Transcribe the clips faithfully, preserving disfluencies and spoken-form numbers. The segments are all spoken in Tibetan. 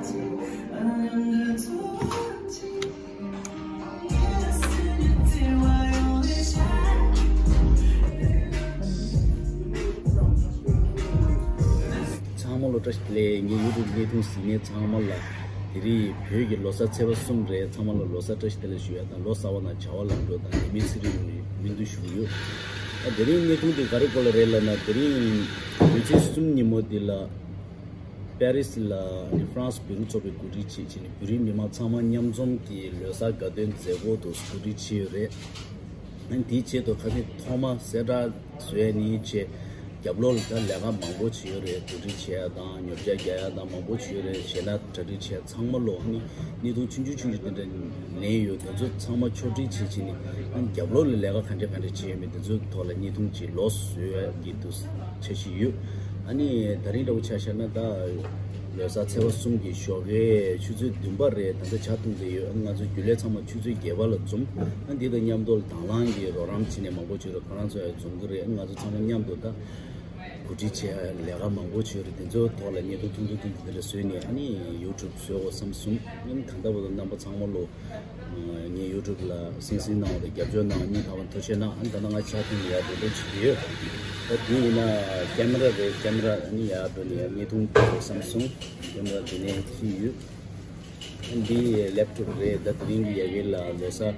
ཚང་མ་ལོ་བཀྲ་ཤིས་བདེ་ལེགས། ངའི་ཡུ་ཊུབ་བརྙན་ཐུང་གཟིགས་མཁན་ཚང་མ་ལ། དེ་རིང་བོད་ཀྱི་ལོ་གསར་ཚེས་པ་གསུམ་རེད། ཚང་མ་ལ་ལོ་གསར་བཀྲ་ཤིས་བདེ་ལེགས་ཞུ་ཡ་དང་། ལོ་གསར་པ་ནང་བྱ་བ་ལམ་འགྲོ་དང་ཡིད་སྨོན་ཚེ་རིང་ཡོང་བའི་སྨོན་འདུན་ཞུ་གི་ཡོད། ཨ། དེ་རིང་བརྙན་ཐུང་དེ་ག་རེ་སྐོར་ལ་རེད་ལབ་ན། དེ་རིང་བོད་ཚེས་གསུམ་ཉིན་མོ་འདི་ལ་པེ་རིས་ལ་ཨ་ནི་ཧྥ་རན་སི་བོད་རིགས་ཚོགས་པས་གོ་སྒྲིག་བྱས་བྱས་ནས་བོད་རིགས་མི་མང་ཚང་མ་མཉམ་འཛོམས་ཀྱིས་ལོ་གསར་དགའ་སྟོན་མཛད་སྒོ་དུ་གོ་སྒྲིག་བྱས་ཡོད་རེད། ཨ་ནི་དེའི་ཆེད་དུ་ཁ་སང་ཐོག་མ་གསལ་བསྒྲགས་བཟོས་ནས་བྱས། རྒྱབ་ལོགས་ལ་ད་ལས་ཀ་མང་པོ་བྱས་ཡོད་རེད། གོ་སྒྲིག་བྱས་ཡ་དང་ཉོ་ཆ་རྒྱག་ཡ་དང་མང་པོ་བྱས་ཡོད་རེད། གཞས་སྣ་གྲ་སྒྲིག་བྱས་ཚང་མ་ལོ་ཨ་ནི་བརྙན་ཐུང་ཆུང་ཆུང་ཆུང་ཆུང་དེ་འདྲ་ལེན་ཡོད། དེ་ཚོ་ཚང་མ་ཕྱོགས་སྒྲིག་བྱས་བྱས་ནས། ཨ་ནི་རྒྱབ་ལོགས་ལ་ལས་ཀ་ག་འདྲ་ག་འདྲ་བྱས་ཡོད་མེད་དེ་ཚོའི་ཐོག་ལ་བརྙན་ཐུང་ཅིག་ལོགས་སུ་བཟོ་ཡ་གི་འདུག་འཆར་གཞི་ཡོད། ཨ་ནི་ད་རིང་འདྲ་བོ་ཆ་བཞག་ན་ད་ལོ་གསར་ཚེས་པ་གསུམ་གྱི་ཞོགས་ཀའི་ཆུ་ཚོད་བདུན་པ་རེད། ད་ལྟ་ཇ་འཐུང་བསྡད་ཡོད། ཨ་ནི་ང་ཚོ་རྒྱུན་ལས་ཚང་མ་ཆུ་ཚོད་བརྒྱད་པ་ལ་འཛོམས། ཨ་ནི་འདི་དང་མཉམ་དུ་དང་བླངས་ཀྱིས་རོགས་རམ་བྱས་ནས་མང་པོ་བྱས་རེད། ཁོ་རང་ཚོ་ཡང་འཛོམས་ཀྱི་རེད། ཨ་ནི་ང་ཚོ་ཚང་མ་མཉམ་དུ་ད་གོ་སྒྲིག་བྱས་ལས་ཀ་མང་པོ་བྱས་རེད། དེ་ཚོའི་ཐོག་ལ་བརྙན་ཐུང་ཐུང་ཐུང་ཐུང་དེ་འདྲ་བཟོས་ནས་ཨ་ནི་ཡུ་ཊུབ་བཟོ་དགོས་བསམ་སོང་། ཨ་ནི་ད་ལྟ་བར་དུ་རྣམ་པ་ཚང་མ་ལོ། ངའི་ཡུ་ཊུབ་ལ་སེམས་གསོ་གནང་བ་དང་རྒྱབ་སྐྱོར་གནང་བ་སྙིང་ཐག་པ་ནས་ཐུགས་རྗེ་གནང་། ཨ་ནི་ད་ལྟ་ང་ཇ་འཐུང་ནས་ཡར་འགྲོ་འགྲོ་བྱེད་ཀྱི་ཡོད། ད་དེ་ཡིན་ན་ཀེ་མ་ར་རེད། ཀེ་མ་ར་ཨ་ནི་ཡར་འགྲོ་ནས་ཡར་བརྙན་ཐུང་འགྲོ་བསམ་སོང་། ཀེ་མ་ར་དེ་ནས་ཁྱེར་ཡོད། ཨ་ནི་འདི་ལེབ་ཊོབ་རེད། ད་དེ་རིང་གི་ཡ་གི་ལ་ལོ་གསར་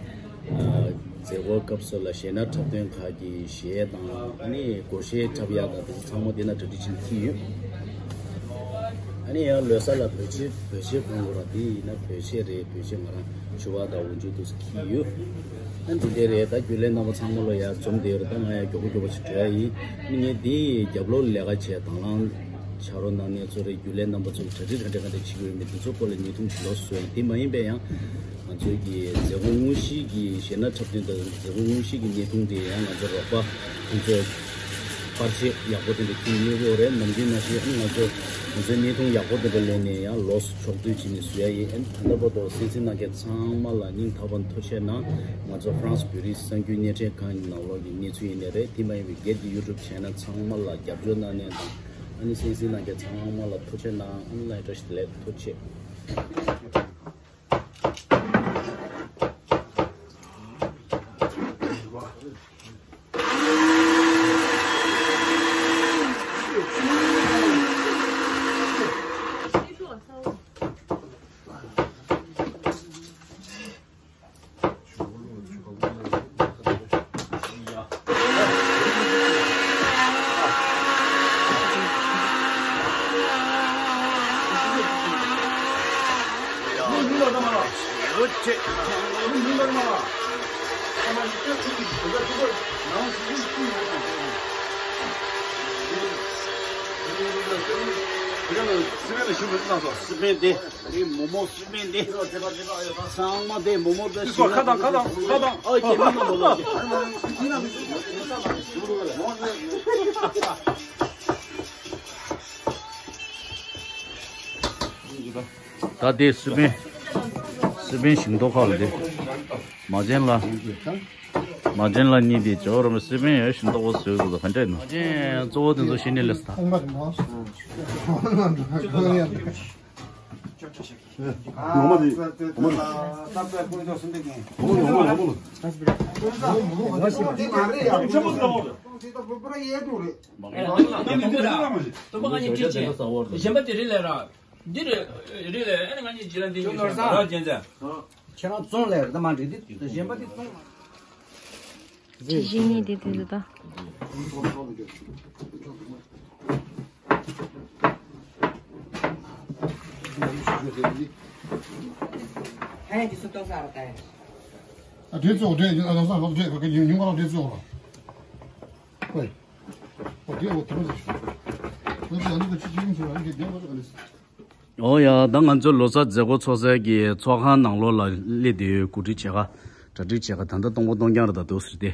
མཛད་སྒོ་སྐབས་སུ་ལ་གཞས་སྣ་འཁྲབ་སྟོན་ཁག་གི་གཞས་དང་ཨ་ནི་སྒོར་གཞས་འཁྲབ་ཡག་དང་དེ་ཚོ་ཚང་མ་དེ་ན་གྲ་སྒྲིག་བྱེད་ཀྱི་ཡོད། ཨ་ནི་ཡང་ལོ་གསར་ལ་བོད་ཆས། བོད་ཆས་གོན་དགོས་ར། དེ་ཡིན་ན་བོད་ཆས་རེད། བོད་ཆས་ང་རང་ཕྱུ་པ་དང་འོག་འཇུག་དེ་ཚོ་གྱིས་ཡོད། ཨ་འདི་འདྲ་རེད། ད་རྒྱུན་ལས་རྣམ་པ་ཚང་མ་ལོ་ཡར་འཛོམས་བསྡད་ཡོད་རེད། ད་ང་ཡང་མགྱོགས་པོ་མགྱོགས་པོ་ཞིག་འགྲོ་ཡ་ཡིན། ཨ་ནི་ངས་དེ་རྒྱབ་ལོགས་ལས་ཀ་བྱས་དང་བླངས་ཕྱག་རོགས་གནང་མཁན་ཚོ་རེད། རྒྱུན་ལས་རྣམ་པ་ཚོ་གྲ་སྒྲིག་ག་འདྲ་ག་འདྲ་བྱེད་ཀྱི་ཡོད་མེད་དེ་ཚོ་སྐོར་ལ་བརྙན་ཐུང་ཞིག་ལོགས་སུ་བཟོས་ཡིན། དེ་མ་ཡིན་པའི་ཡང་ང་ཚོའི་གི་མཛད་སྒོ་དངོས་གཞིའི་གི་གཞས་སྣ་འཁྲབ་སྟོན་དང་མཛད་སྒོ་དངོས་གཞིའི་གི་བརྙན་ཐུང་དེ་ཡང་ང་ཚོ་རོགས་པ་ཁོང་ཚོས་པར་ཆས་ཡག་པོ་དེ་འདྲ་ཁྱེར་མྱོང་ཡོད་རེད། ནམ་རྒྱུན་ནང་བཞིན་ང་ཚོ་ང་ཚོའི་བརྙན་ཐུང་ཡག་པོ་དེ་འདྲ་ལེན་ནས་ཡང་ལོགས་སུ་ཕྱོགས་བསྡུས་བྱས་ནས་བཟོ་ཡ་ཡིན། ཨ་ནི་ད་ལྟ་བར་དུ་གསན་གཟིགས་གནང་མཁན་ཚང་མ་ལ་སྙིང་ཐག་པ་ནས་ཐུགས་རྗེ་གནང་། ང་ཚོ་ཧྥ་རན་སི་བོད་རིགས་གསར་འགྱུར་བརྙན་འཕྲིན་ཁང་གི་ནང་ལོགས་ཀྱི་གནས་ཚུལ་ཡིན་ནའི་རེད། དེ་མ་ཡིན་པའི་སྒེར་གྱི་ཡུ་ཊུབ་ཆེ་ནལ་ཚང་མ་ལ་རྒྱབ་སྐྱོར་གནང་མཁན་དང་། ཨ་ནི་གསན་གཟིགས་གནང་མཁན་ཚང་མ་ལ་ཐུགས་རྗེ་གནང་། ཨ་ནི་ལ་བཀྲ་ཤིས་བདེ་ལེགས། ཐུགས་རྗེ་ཆེ། སི་པན་དེ། རེད། མོ་མོ་སི་པན་དེ། ཚང་མ་དེ་མོ་མོ་དེ། ཁ་དང་ཁ་དང་ཁ་དང་། ཨོ་ཁྱེད་མི་མོ་མོ་དེ། ད་དེ་སི་པན། སི་པན་ཞིང་ཏོག་ཁག་ལ་དེ། མ་བྱན་ལ། མ་བྱན་ལ་གཉིས་དེ་ཇོ་ར་མ་སི་པན་ཡོད་ཞིང་ཏོག་བཟོས་འདུག་ག་འདྲ་ཡིན་ནོ། མ་བྱན་གཙོ་བོ་དེ་ཚོ་ཤི་ནས་ལས་ད། ངོ་མ་དེ། ངོ་མ་དེ། ངོ་མ་དེ། སྟོན་པ་ང་གཉིས་ཁྱེད་ཅན། གཞན་པ་དེ་རིགས་ལས་ར། འདི་རེད། རེད་ལས། ཨ་ནི་ང་གཉིས་རྗེས་ལ་འདི་རྒྱུ་ནོར་བཟང་ར་ཅན་ཅན། ཁྱེད་རང་བཙོང་ལས་རེད། ད་མ་འགྲིག་འདི་གཞན་པ་དེ་བཙོང་། དེ་བཞིན་ནི་དེ་དེ་ད། ཨ་དེ་ཚོ་དེ་ཨ་ལ་ས་ལོག་དེ་ག་གི་ཉུང་ཉུང་ག་ལ་དེ་ཚོ་ལ། ཧོꯏ། ཨོ་དེ་འོ་དེ་མ་ཟེར། ཨོ་ཡ། ད་ང་ཚོ་ལོ་གསར་མཛད་སྒོ་ཚོགས་སའི་གི་ཚོགས་ཁང་ནང་ལོགས་ལ་སླེབས་བསྡད་ཡོད། གོ་སྒྲིག་བྱེད་ག་གྲ་སྒྲིག་བྱེད་ག་ད་ལྟ་སྟོང་པ་སྟོང་རྐྱང་རེད། ད་འདུག་ཟེར་ཏེ།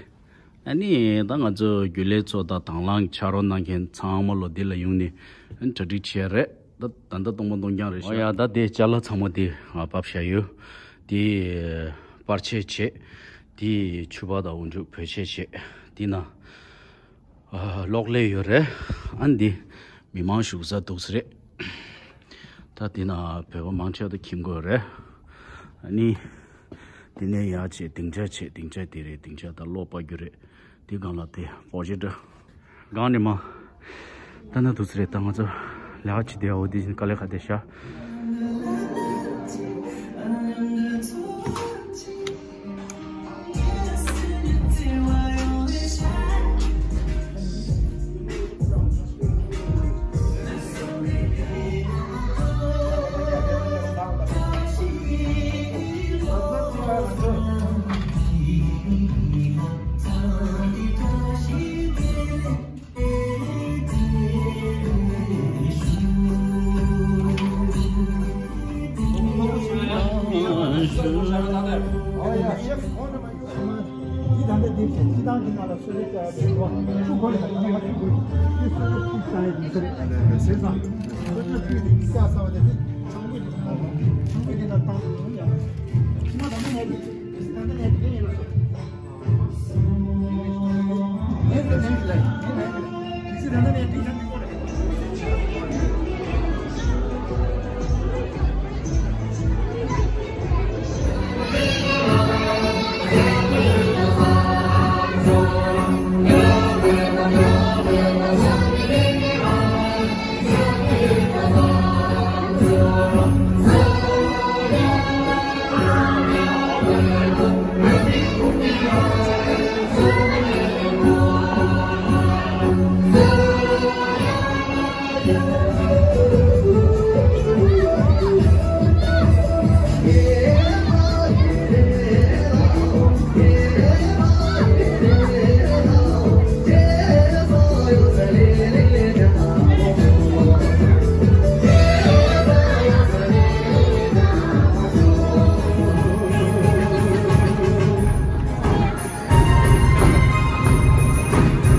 ཨ་ནི་ད་ང་ཚོ་རྒྱུན་ལས་ཚོ་དང་དང་བླངས་ཕྱག་རོགས་གནང་མཁན་ཚང་མ་ལོ་འདི་ལ་ཡོང་ནས་ཨ་ནི་གྲ་སྒྲིག་བྱས་རེད། ད་ད་ལྟ་སྟོང་པ་སྟོང་རྐྱང་རེད་ཤག་ཨོ་ཡ། ད་དེ་ཅ་ལག་ཚང་མ་དེ་ང་ཕབ་བཞག་ཡོད། དེ་པར་ཆས་བྱས། དེ་ཕྱུ་པ་དང་འོག་འཇུག་བོད་ཆས་བྱས། དེ་ན། ཨ། གློག་ཀླད་ཡོད་རེད། ཨ་འདི་མི་མང་བཞུགས་ས་འདུག་ས་རེད། ད་དེ་ན་བོད་པ་མང་ཆེ་བ་ད་ཁྱིམ་སྒོ་རེད། ཨ་ནི། དེ་ནས་ཡར་བྱས་སྡིངས་ཆ་བྱས། སྡིངས་ཆ་དེ་རེད། སྡིངས་ཆ་དང་གློག་སྤར་རྒྱུ་རེད། དེ་སྒང་ལ་དེ་པོ་ཇེ་ཊར། སྒང་ནས་མ། ད་ན་དུས་ཚོད་རེད། ད་ང་ཚོ་ལས་ཀ་བྱེད་དུས་ཡག་པོ་དེ་བཞིན་དཀའ་ལས་ཁག་དེ་ཤ།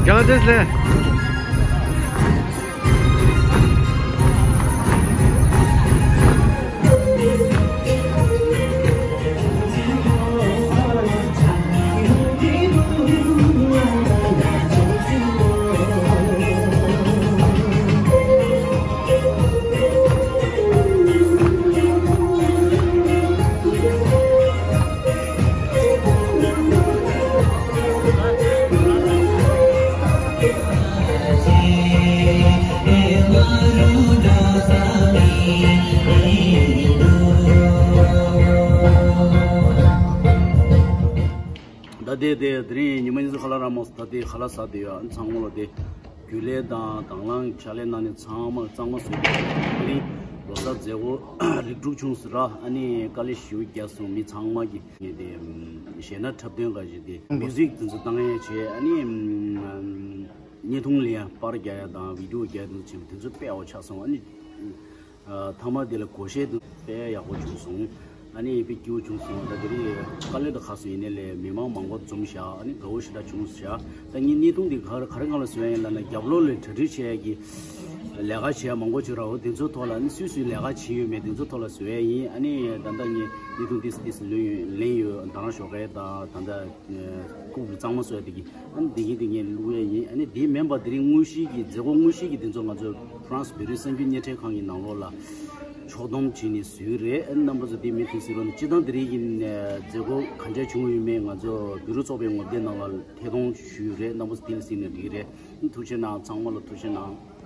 རྒྱལ་བ་བདེ་ལེགས། ད་ལྟའི་དེ་དེ་རིང་ཉི་མ་ཉི་ཤུ་ཁ་ལག་ར་མོ་ད་ལྟའི་ཁ་ལག་ཟ་བསྡད་ཡོད། ཚང་མ་ལོ་དེ། རྒྱུན་ལས་དང་དང་བླངས་ཕྱག་ལས་གནང་མཁན་ཚང་མ་གཙང་མ་བཟོས་ཏེ། དེ་རིང་ལོ་གསར་མཛད་སྒོ་ལེགས་གྲུབ་བྱུང་ཟེར་ར། ཨ་ནི་དཀའ་ལས་ཞེ་པོ་རྒྱག་སོང་མི་ཚང་མ་གི། ངས་དེ་གཞས་སྣ་འཁྲབ་སྟོན་ག་ཞིག་དེ་མིའུ་ཟིག་དེ་ཚོ་བཏང་ཡས་བྱས། ཨ་ནི་བརྙན་ཐུང་ལ་ཡང་པར་རྒྱག་ཡ་དང་བི་ཌིའོ་རྒྱག་ཡ་དེ་ཚོ་བྱས་པ་དེ་ཚོ་དཔེ་ཡག་པོ་ཆགས་སོང་། ཨ་ནི། ཨ། མཐའ་མ་དེ་ལ་སྒོར་གཞས་དེ་དཔེ་ཡག་པོ་བྱུང་སོང་། ཨ་ནི་དཔེ་སྐྱིད་པོ་བྱུང་སོང་། ད་དེ་རིང་དཀའ་ལས་དང་ཁག་སོང་ཡིན་ནའི་ལས་མི་མང་མང་པོ་འཛོམས་བཞག་ཨ་ནི་དགའ་བོ་ཞེ་དྲག་བྱུང་བཞག་ད་ངས་བརྙན་ཐུང་འདི་ག་རེ་གང་ལ་བཟོས་ཡིན་ལབ་ན། རྒྱབ་ལོགས་ལ་གྲ་སྒྲིག་བྱེད་ཡ་གི་ལས་ཀ་བྱེད་ཡ་མང་པོ་ཅིག་ར་བོ། དེ་ཚོའི་ཐོག་ལ་ཨ་ནི་སུས་སུས་ལས་ཀ་བྱེད་ཡོད་མེད་དེ་ཚོའི་ཐོག་ལ་བཟོས་ཡ་ཡིན། ཨ་ནི་ད་ལྟ་ངས་བརྙན་ཐུང་ཏིས་ཏིས་ལེན་ཡོད། ལེན་ཡོད། ད་རང་ཞོགས་ཀས་ད་ད་ལྟ་ལྐུགས་པའི་གཙང་མ་བཟོ་ཡ་དེ་གི། ཨ་ནི་འདི་གི་འདི་ངས་བླུག་ཡས་ཡིན། ཨ་ནི་འདི་མིན་པ་དེ་རིང་དངོས་གཞི་གི་མཛད་སྒོ་དངོས་གཞི་གི་འདི་ཚོ་ང་ཚོ་ཧྥ་རན་སི་བོད་རིགས་གསར་འགྱུར་བརྙན་འཕྲིན་ཁང་གི་ནང་ལོགས་ལ་ཕྱོགས་བསྡོམས་བྱས་ནས་བཟོས་རེད། ཨ་ནི་རྣམ་པ་ཚོ་འདི་མི་ཐུག་སྲིད་རོགས་ནས། སྤྱིར་བཏང་དེ་རིང་གི་མཛད་སྒོ་གང་ཅག་བྱུང་ཡོད་མེད་ང་ཚོ་བོད་རིགས་ཚོགས་པའི་ངོ་དེབ་ནང་ལ་ཐད་གཏོང་ཞུས་ཡོད་རེད། རྣམ་པ་ཚོ་དེ་ལ་གཟིགས་ནས་འགྲིག་གི་རེད། ཐུགས་རྗེ་གནང་། ཚང་མ་ལ་ཐུགས་རྗེ་གནང་།